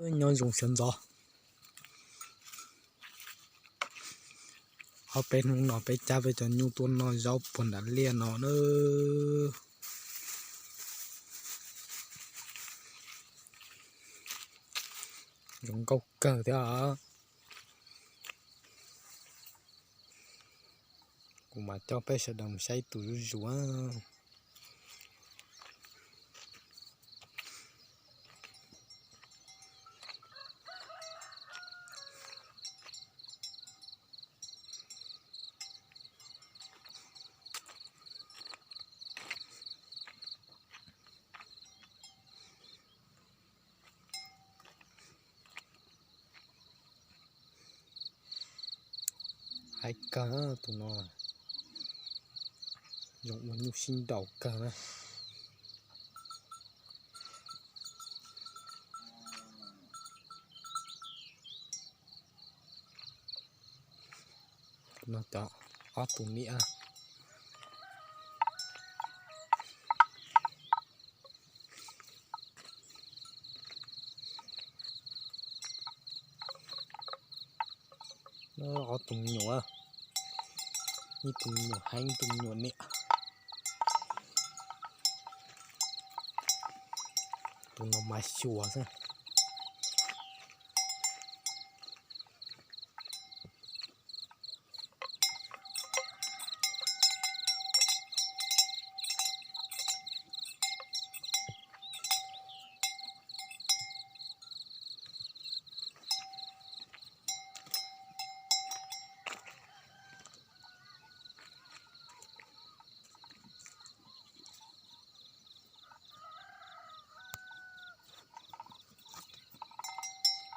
Nyob zoo sawv ntxov. Ob peb hnub no peb cab peb cov nyuj tuaj noj zaub puag nram liaj no na. Zoo nkauj kawg thiab. Kuv mam coj peb sawv daws mus saib tus zuj zus. Haib kawg tus no, zoo ua nyuj sib nraus kawg na. No cov ob tug niam. Ob tug me nyuam, ib tug me nyuam haib ib tug me nyuam niam. Tus no mas xyuas xwb.